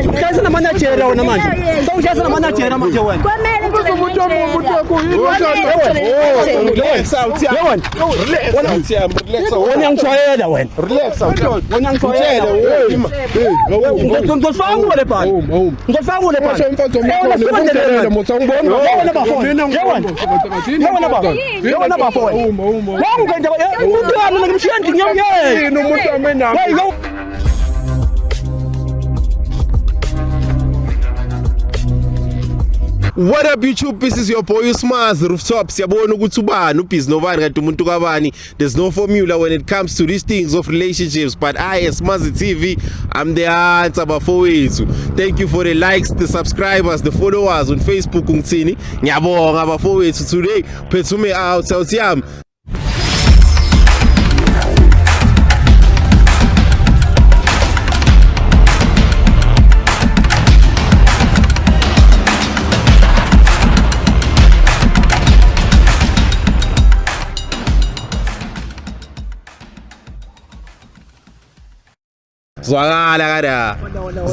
Ushayisa namanajera wena manje. Sewushayisa namanajera manje wena. Kwamele Umuntu wami, umuntu wakho yini? Relax out here. Relax out here. Relax out. Wena uyangijwayela wena. Relax out here. Wena uyangijwayela. Ngizofaka kuwe le bhali. Ngizofaka kuwe le bhali. Yewena bafo wena. Wawungena umuntu wami ngimshiya endlini yami. Yini umuntu wami nami? What up YouTube? This is your boy Usmaz Rooftop. Siyabona ukuthi ubani ubhizi nobani kanti umuntu kabani. There's no formula when it comes to these things of relationships, but I as Smazi TV, I'm the answer bafowethu. Thank you for the likes, the subscribers, the followers on Facebook ngithini. Ngiyabonga bafowethu today. Phethume out awuthiyami. Zwakala kada.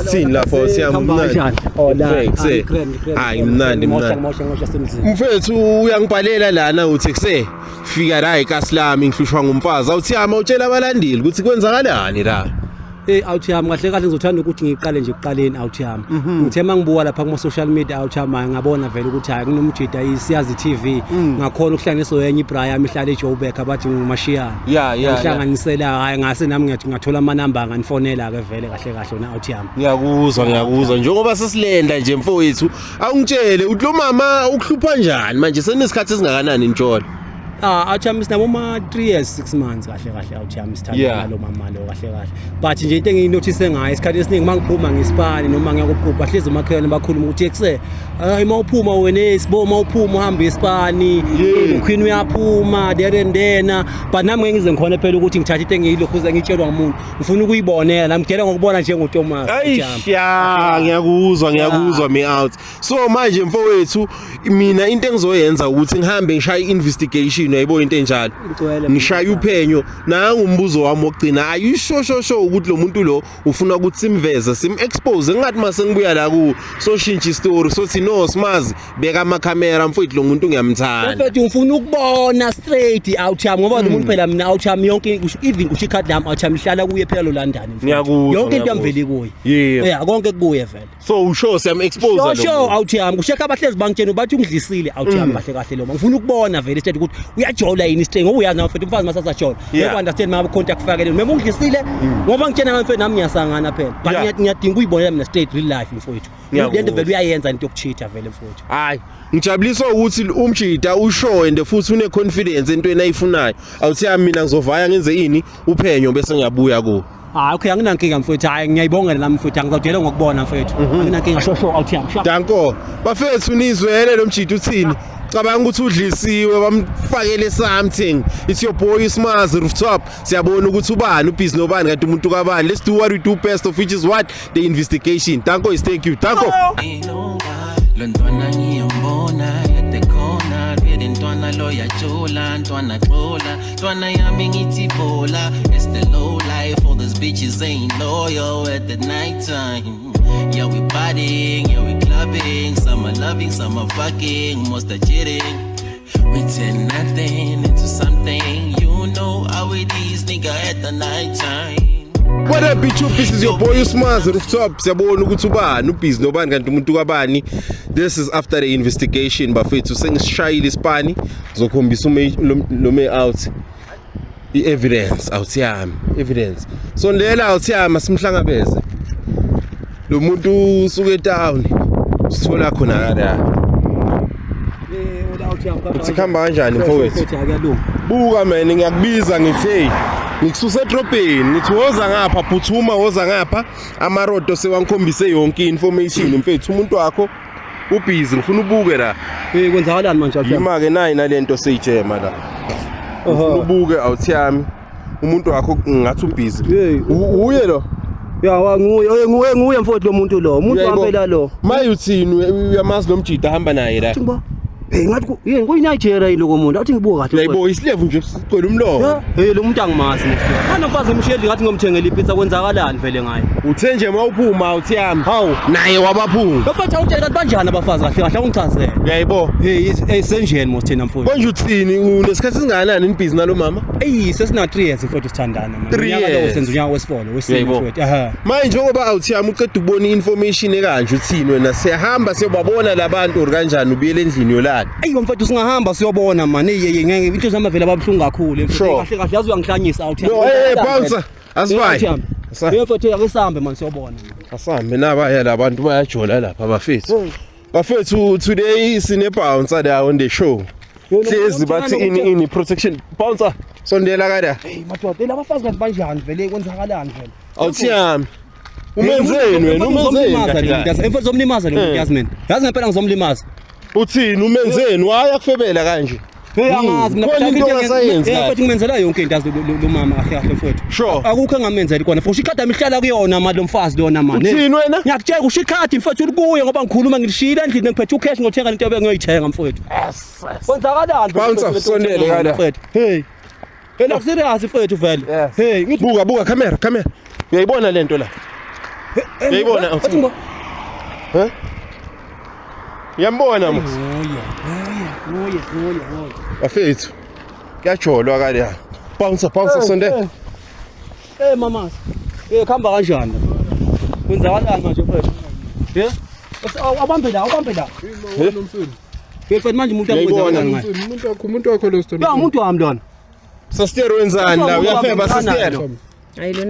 Sithini lapho siyami mnandi. Hayi mnandi mnandi. Mfethu uyangibhalela lana uthi kuse fika la eKaslami ngihlushwa ngumfazi. Awuthiyama utshela abalandeli ukuthi kwenzakalani la. Hey out yami kahle kahle ngizothanda ukuthi ngiqale nje ekuqaleni out yami. Ngithe mangibuka lapha kuma social media out yami ngabona vele ukuthi hayi kunomjida iSiyazi TV ngakhona ukuhlanganiswa yenye ibra yami ihlala eJoburg abathi ngumashiyana. Ngihlanganisela hayi ngase nami ngiyathi ngathola ama number nganifonela ke vele kahle kahle wona out yami. Ngiyakuzwa ngiyakuzwa njengoba sesilenda nje mfowethu awungitshele uthi lo mama ukuhlupha njani manje senesikhathi esingakanani nitsholo? Ah out yami sinabo ma 3 years 6 months kahle kahle out yami sithanda lo mama lo kahle kahle. But nje into engiyinothise ngayo isikhathi esiningi mangiphuma ngesipani noma ngiyakuphupha hlezi umakhelwane bakhuluma ukuthi ekuse hayi mawuphuma wena esibo mawuphuma uhamba esipani uQueen uyaphuma there and then but nami ngeke ngize ngikhona phela ukuthi ngithathe into engiyilokhuza ngitshelwa ngumuntu ngifuna ukuyibonela nami ngidela ngokubona njengoThomas. Eish ya ngiyakuzwa ngiyakuzwa me out. So manje mfowethu mina into engizoyenza ukuthi ngihambe ngishaye investigation uyayibona into enjalo. Ngishaye uphenyo nangu umbuzo wami wokugcina ayisho sho sho ukuthi lo muntu lo ufuna ukuthi simveze sim expose ngathi mase ngibuya la ku so shintsha story so thi no simazi beka ama camera mfowethu lo muntu ngiyamthanda. Mfowethu ngifuna ukubona straight out yami ngoba lo muntu phela mina out yami yonke even kusho ikhadi lami out yami ihlala kuye phela lo London. Ngiyakuzwa. Yonke into yamveli kuye. Yeah konke kuye vele. So usho siyam expose lo. Sho out yami kusheka abahlezi bankeni bathi ungidlisile out yami kahle kahle lo. Ngifuna ukubona vele straight ukuthi uyajola yini straight ngoba uyazi mfethu umfazi masasajola. Ngeke understand mama contact kufakele. Mema ungidlisile ngoba ngitshena mfethu nami ngiyasangana phela. But ngiyadinga ukuyibonela mina straight real life mfowethu. Lento vele uyayenza into yokucheata vele mfowethu. Hayi ngijabuliswa ukuthi umjida usho and futhi une confidence entweni ayifunayo. Awuthiyami mina ngizovaya ngenze ini uphenyo bese ngiyabuya ku. Ah okay anginankinga mfowethu hayi ngiyayibongela nami mfowethu angizodela ngokubona mfowethu anginankinga sho sho out yami. Danko bafethu nizwele lo mjida uthini? Cabanga ukuthi udlisiwe bamfakele something. It's your boy Smazi Rooftop. Siyabona ukuthi ubani ubhizi nobani kanti umuntu kabani. Let's do what we do best of which is what the investigation. Danko is thank you. Danko. Lontwana ngiyambona at the corner vele ntwana lo yajola ntwana xola ntwana yami ngithi bola. It's the low life all these bitches ain't loyal at the night time. Yeah we partying, yeah we clubbing, some are loving, some are fucking, most are cheating. We turn nothing into something. You know how it is nigga at the night time. What up YouTube? This is your boy Usmaz Rooftop. Siyabona ukuthi ubani ubhizi nobani kanti umuntu kabani. This is after the investigation bafethu sengisishayile isipani ngizokhombisa lo me out i-evidence out yami evidence. So lela out yami simhlangabeze. Lo muntu usuke etown sithola khona la. Uthi khamba kanjani mfowethu? Buka man ngiyakubiza ngithi hey ngikususa edrobheni ngithi woza ngapha phuthuma woza ngapha amarodo sewangikhombise yonke information mfethu umuntu wakho ubhizi ngifuna ubuke la. Hey kwenzakalani manje awuthi? Yima ke nayi nalento seyijema la. Ngifuna ubuke awuthi yami umuntu wakho ngathi ubhizi. Uye lo. Ya nguye nguye nguye mfowethu lo muntu lo umuntu wampela lo. Maye uthini uyamazi lo mjida hamba naye la. Hey ngathi yini kuyiNigeria yini lo muntu athi ngibuka kahle. Uyayibo isilevu nje sigcwele umlomo. Hey lo muntu angimazi mfethu. Anomfazi emshiyeli ngathi ngomthengela ipizza kwenzakalani vele ngaye. Uthe nje mawuphuma uthi yami. Hawu. Naye wabaphuma. Mfethu awutshela kanti banjani abafazi kahle kahle awungichazele. Uyayibo. Hey esenjeni mos thina mfowethu. Konje uthini unesikhathi singakanani nibhizi nalo mama? Eyi sesina 3 years mfowethu sithandana manje. Unyaka lo senza unyaka wesifolo wesine mfowethu. Aha. Manje njengoba awuthi yami uqeda ukubona information ekanje uthini wena siyahamba siyobabona labantu or kanjani ubuyele endlini yolala. Eyi mfowethu singahamba siyobona man. Hey ngeke into zami vele ababuhlungu kakhulu mfowethu. Kahle kahle yazi uyangihlanyisa awuthi. No hey bouncer asivayi. Mfowethu ake sihambe man siyobona. Asambe nabaya labantu bayajola lapha bafethu. Bafethu today sine bouncer la on the show. Hlezi bathi ini protection bouncer sondela kada. Hey madoda labafazi kanti banjani vele kwenzakalani vele? Awuthi yami. Umenzeni wena umenzeni? Mfowethu uzomlimaza lo muntu yazi mina. Yazi ngempela ngizomlimaza. Uthini umenzeni waya kufebela kanje? Hey angazi mina khona into ongasayenzi. Mfowethu ngimenzela yonke into yazi lo mama kahle kahle mfowethu. Akukho engamenzeli kona. Futhi ikhadi amihlala kuyona mali lo mfazi lona manje. Uthini wena? Ngiyakutshela usho ikhadi mfowethu ulikuye ngoba ngikhuluma ngilishiyile endlini ngiphethe ucash ngothenga into ebengiyoyithenga mfowethu. Kwenzakalani? Bouncer sondele kada. Hey. Phela serious mfowethu vele. Hey ngithi buka buka camera camera. Uyayibona lento la? Uyayibona? Huh? Uyambona mos? Oye. Bafethu. Kuyajolwa kale. Bouncer bouncer sondela. Hey mama. Hey khamba kanjani? Kwenzakalani manje mfethu? Eh? Abambe la, abambe la. Hey manje umuntu akwenzakalani manje? Umuntu wakho lo story. Ya umuntu wami lona. Sister wenzani la? Uyafeba sister.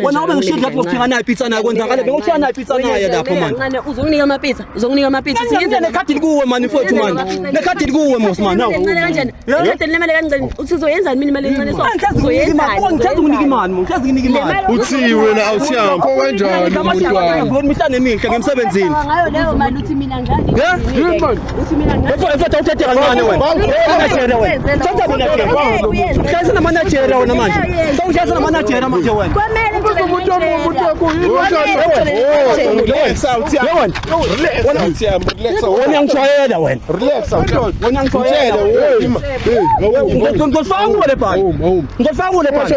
Wena ube ngishiya lapho ukuthenga nayo pizza nayo kwenzakala benguthenga nayo pizza nayo lapho manje. Uzokunika amapizza, uzokunika amapizza. Singenze nekhadi likuwe manje mfowethu manje. Nekhadi likuwe mos manje. Encane kanjani? Ikhadi lemali kancane. Uthi uzoyenzani mina imali encane so? Uzoyenzani? Ngithanda ukunika imali, ngithanda ukunika imali. Uthi wena awuthiyami. Kanjani umuntu wami? Mihla nemihla ngemsebenzini. Ngayo leyo mali uthi mina ngani? Uthi mina ngani? Mfowethu awuthethe kancane wena. Wena. Thatha mina ke. Uhlala namanager wena manje. Sewuhlala namanager manje wena. Umuntu wakho yini? Wena ngishayela wena. Relax wena ngishayela. Ngizofaka le bhali. Ngizofaka le bhali.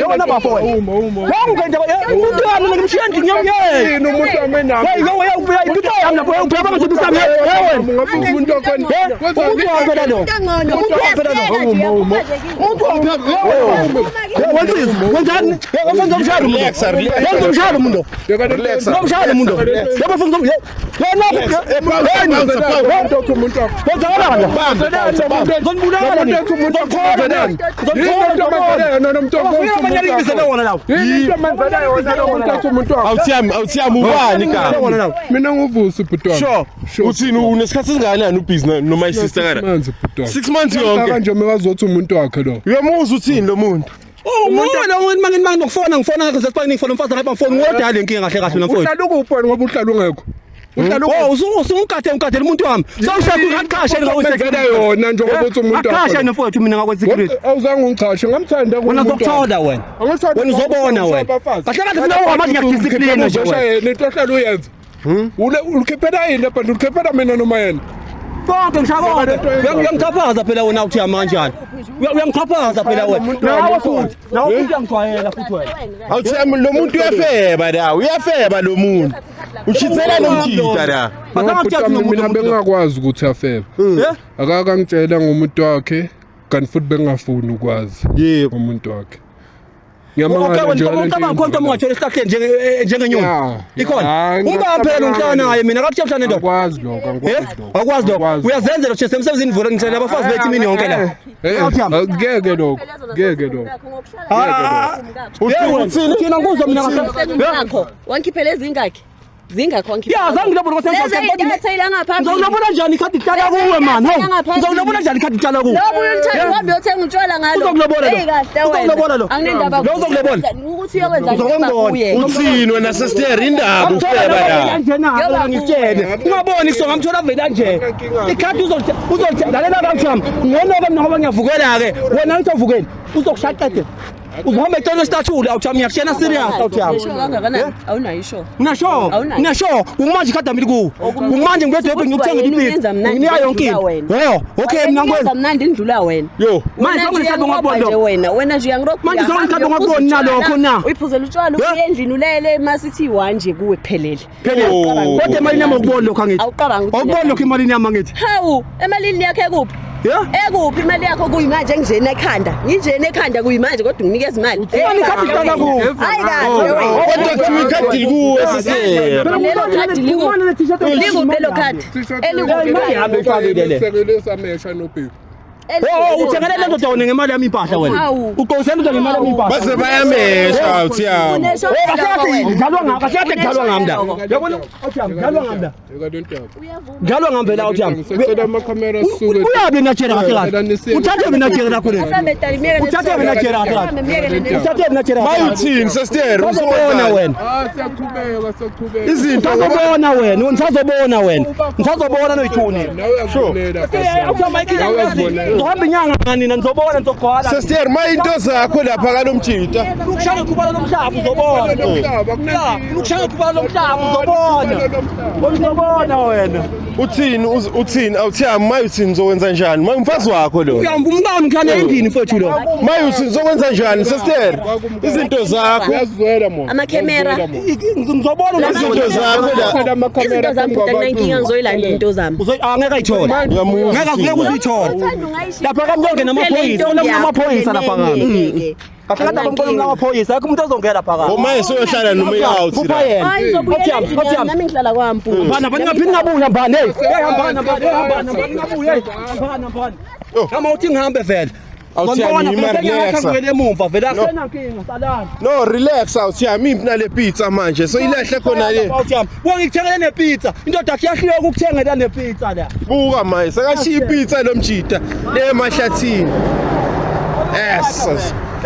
Wena bafo. Umuntu wami ngimshiya endlini yami. Umuntu wami nami. Hey uya yami lapho ubheka manje usami. Umuntu wakho. Umuntu wakho lo. Umuntu wakho lo. Umuntu wakho. Wenzani? Wenzani umshado umuntu. Wenza umshado umuntu. Umshado umuntu. Yabo funa Awuthiyami ubani ka? Mina nguvusi bhuti wami. Sure. Uthini unesikhathi singakanani ubhizi noma isister kana? 6 months yonke. Kanje mekazothi umuntu wakhe lo. Uyamuzwa uthini lo muntu? Oh ngona wena manje ngifona ngifona ngifona ngifona umfazi ngapha ngifona ngodala inkinga kahle kahle mfowethu. Uhlala ukuphi wena ngoba uhlala ungekho? Oh usungikade ngikadela umuntu wami. Sewushaya ungaqasha ngakwenza yona njengoba uthi umuntu wakho. Aqasha mfowethu mina ngakwenza security. Awuzange ungichashe ngamthanda kumuntu. Wena uzokuthola wena. Wena uzobona wena. Kahle kahle mina wami ngiyakudiscipline nje wena. Lento ohlala uyenza. Ulikhiphela yini lapha? Ulikhiphela mina noma yena? Konke ngishaya konke. Uyangixhaphaza phela wena uthi yamanjani. Uyangixhaphaza phela wena. Nawe futhi. Nawe futhi uyangijwayela futhi wena. Awuthi lo muntu uyafeba la, uyafeba lo muntu. Uchithela nomjita la. Mina bengingakwazi ukuthi afebe. Akakangitshela ngomuntu wakhe kanti futhi bengingafuni ukwazi ngomuntu wakhe. Ngiyamangala nje ucabanga khona into ongathola esihlahleni njengenyoni. Ikhona. Ubaba phela ungihlala naye mina akakutshela mhlana ndoda. Akwazi lokho, angikwazi lokho. Akwazi lokho. Uyazenzela nje semsebenzini vula ngitshela abafazi bethu imini yonke la. Ngeke lokho, ngeke lokho. Uthini? Thina ngikuzwa mina kahle. Wankhiphela ezingakhi? Zingakho wangikhipha. Ya zange ngilobole ngoba ngaphambi. Ngizawulobola njani ikhadi lihlala kuwe man? Ngizawulobola njani ikhadi lihlala kuwe? Lobo uyolithatha uhambe uyothenga utshwala ngalo. Uzokulobola lo. Uzokulobola lo. Anginendaba. Lo uzokulobola. Ukuthi uyokwenza njani? Uthini wena sister indaba ufeba la. Njena ngitshele. Ungaboni so ngamthola vela nje. Ikhadi uzolithatha lalela kaMtham. Ngcono ke mina ngoba ngiyavukela ke. Wena uyovukela. Uzokushaqede. Uzohamba ecela esitathule awuthi yami, ngiyakutshena serious awuthi yami. Isho kangakanani? Awunayo isho. Nginasho, Awunayo. nginasho, kumanje ikhadi lami likuwe. Kumanje ngibedwe ngikuthengela Wena ipizza. uyenza mnandi Nginika yonke indlula into. wena. Yo, okay mina Wena ngikwenza. uyenza mnandi indlula wena. Yo. Manje Wena sonke nje isikhathi uyangirobha ungakuboni nje lokho. wena. Wena nje uyangirobha. Manje sonke uyahamba isikhathi uyophuza ungakuboni utshwala, nalokho na? Uyiphuzela utshwala Yeah. uye endlini ulele masithi one nje kuwe kuphelele. Phela Oh. kodwa emalini yami awukuboni lokho angithi. Awucabangi ukuthi Awukuboni lokho emalini yami angithi. Hawu, emalini yakho ekuphi? Yeah. Ekuphi imali yakho kuyimanje nginjena ekhanda? Nginjena ekhanda kuyimanje kodwa unginikeza imali. Imali ikhadi lihlala kuwe. Hayi kahle wena. Kodwa kuthiwa ikhadi likuwe sesera. Lelo khadi liku- Likuphi lelo khadi? Elikuphi Imali yami ifakile le. Sekele samesha nobheki. Oh, uthengele le ndoda wena ngemali yami impahla wena. Hawu. Ugqokisela indoda ngemali yami impahla. Baze bayamesha awuthi yami. Unesho Eh, kahle kahle kudlalwa ngami, kahle kahle kudlalwa ngami la. Unesho Yabona awuthi yami, kudlalwa ngami la. Yeka le ndaba. Kudlalwa ngami vele awuthi yami. Ngisacela amakhamera sisuke. Uyabe Nigeria kahle kahle. Uthathe mina Nigeria lakho leli. Asambe dali miyeke Uthathe mina Nigeria kahle kahle. Uthathe mina Nigeria. Bayuthini sesera? Uzobona wena. Ah, siyaqhubeka, siyaqhubeka. Izinto Usazobona wena, usazobona wena. Usazobona noyithuni. Nawe uyazibonela. Nawe uyazibonela. Uzohamba inyanga ngani nina nizobona nizogcwala. Sesera, mayinto zakho lapha kalomjita. Ukushaya kubala lomhlaba uzobona. Lomhlaba, akunankinga. Ukushaya kubala lomhlaba uzobona. Uzobona wena. Uthini uthini awuthi yami maye uthini uzokwenza njani? Maye umfazi wakho lo. Uyamba umkami ngikhane endlini mfowethu lo. Maye uthini uzokwenza njani sesera? Izinto zakho. Uyazizwela mo. Amakhemera. Ngizobona Izinto zakho la. Cela amakhamera Izinto zami phambi bhuti anginankinga kwabantu. ngizoyilanda into zami. Angeke ayithole. Uyamuzwa Ngeke ngeke uzuyithole. Lapha kami konke namaphoyisa, kunamaphoyisa lapha kami. Kahle kahle abamkhona namaphoyisa, akho umuntu ozongena phakathi. Omaye soyohlala noma out Kupha la. yena. Hayi ngizobuyela endlini yami, nami ngihlala kwampu. Hambana, hambana, ningaphindi ngabuya hambana, hey. Hey, hambana, hambana, hey, hambana, hambana, ningabuyi, hey. Hambana, hambana. Noma uthi ngihambe vele. Awuthi yami, Ngibona ima vele relaxa. sengiyakha emumva vele akusenankinga salani. No, relax awuthi yami impi nale pizza manje. So ilahle khona le. Awuthi yami. Buka ngikuthengele nepizza. Indoda yakhe iyahluleka ukukuthengela nepizza la. Buka maye sekashiya ipizza lo mjita le emahlathini. Yes.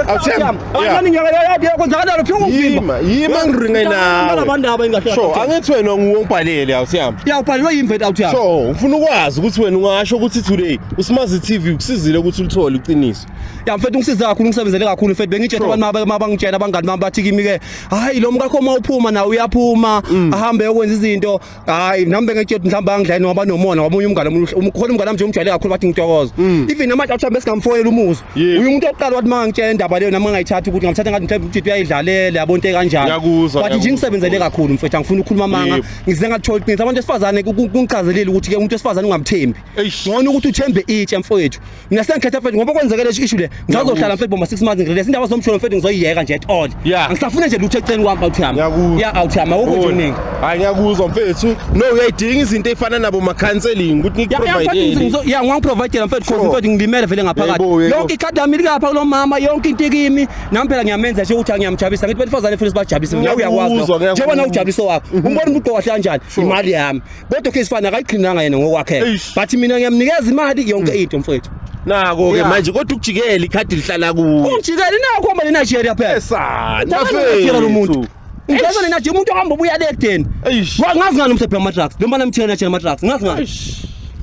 Awuthi yami. Angani ngiyakela kwenzakala lokho ungivimba. Yima, yima ngiringe nawe. Abantu engahle. Sure, angithi wena nguwe ongibhalele awuthi yami. Ya ubhalelwe yini vele awuthi yami? Sure, ufuna ukwazi ukuthi wena ungasho ukuthi today uSmazi TV ukusizile ukuthi ulithole iqiniso. Ya mfethu ungisiza kakhulu ungisebenzele kakhulu mfethu bengitshela Sure. abantu mabangitshela abangani bami bathi kimi ke hayi lo mkakho uma uphuma nawe uyaphuma ahambe yokwenza izinto hayi nami bengitshela ukuthi mhlawumbe angidlali noma banomona ngoba omunye umngane khona umngane wami nje umjwayele kakhulu bathi ngitokoza even namanje awuthi besingamfonela umuzi Yebo. uye umuntu oqala wathi mangangitshela indaba leyo nami ngangayithatha ukuthi ngamthatha ngathi mhlawumbe umtshitshi uyayidlalela yabo into ekanjalo Ngiyakuzwa, but nje ngiyakuzwa. ngisebenzele kakhulu mfethu angifuni ukukhuluma amanga Yebo. ngize ngathola iqiniso abantu besifazane kungichazelile ukuthi ke umuntu wesifazane ungamthembi Eish. ngcono ukuthi uthembe itshe mfowethu mina sengikhetha mfethu ngoba kwenzeke le issue le ngisazohlala mfethu boma 6 months ngirelease indaba zomsholo mfethu ngizoyiyeka nje at all Yeah. angisafune nje lutho eceleni kwami awuthi yami Ngiyakuzwa. ya awuthi yami awukho nje okuningi Hayi ngiyakuzwa mfethu. No uyayidinga izinto ezifana nabo ma counseling ukuthi Ya, ya, mfethu, ngikuprovide. ya ngiprovidela mfethu cause Sure. mfethu ngilimele vele ngaphakathi Yebo, yebo. yonke ikhadi lami likapha kulo mama yonke into ikimi nami phela ngiyamenza nje ukuthi angiyamjabulisa ngithi besifazane futhi sibajabulise nawe uyakwazi Ngiyakuzwa, lokho. ngiyakuzwa. njengoba nawe ujabulisa wakho umbona umuntu ugqoka kahle kanjani imali yami kodwa ke sifana akayiqhinanga yena ngokwakhe Eish. but mina ngiyamnikeza imali yonke into mfethu Nako ke Yeah. manje kodwa ukujikela ikhadi lihlala kuwe. ungijikele nakho hamba neNigeria phela Esana Nigeria lo muntu mfethu. ngicela neNigeria umuntu ohamba ubuya le ekudeni Eish. ngazi ngani umsebhe wama-drugs noma namthela Nigeria ama-drugs ngazi ngani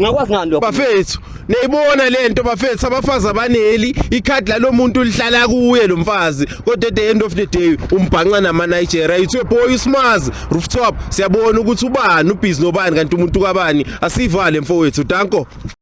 ngakwazi ngani lokho Bafethu, niyibona lento bafethu abafazi abaneli ikhadi lalo muntu lihlala kuye lo mfazi kodwa at the end of the day umbhanqa nama Nigeria. It's your boy uSmazi rooftop. Siyabona ukuthi ubani ubhizi nobani kanti umuntu kabani. Asivale mfowethu, danko.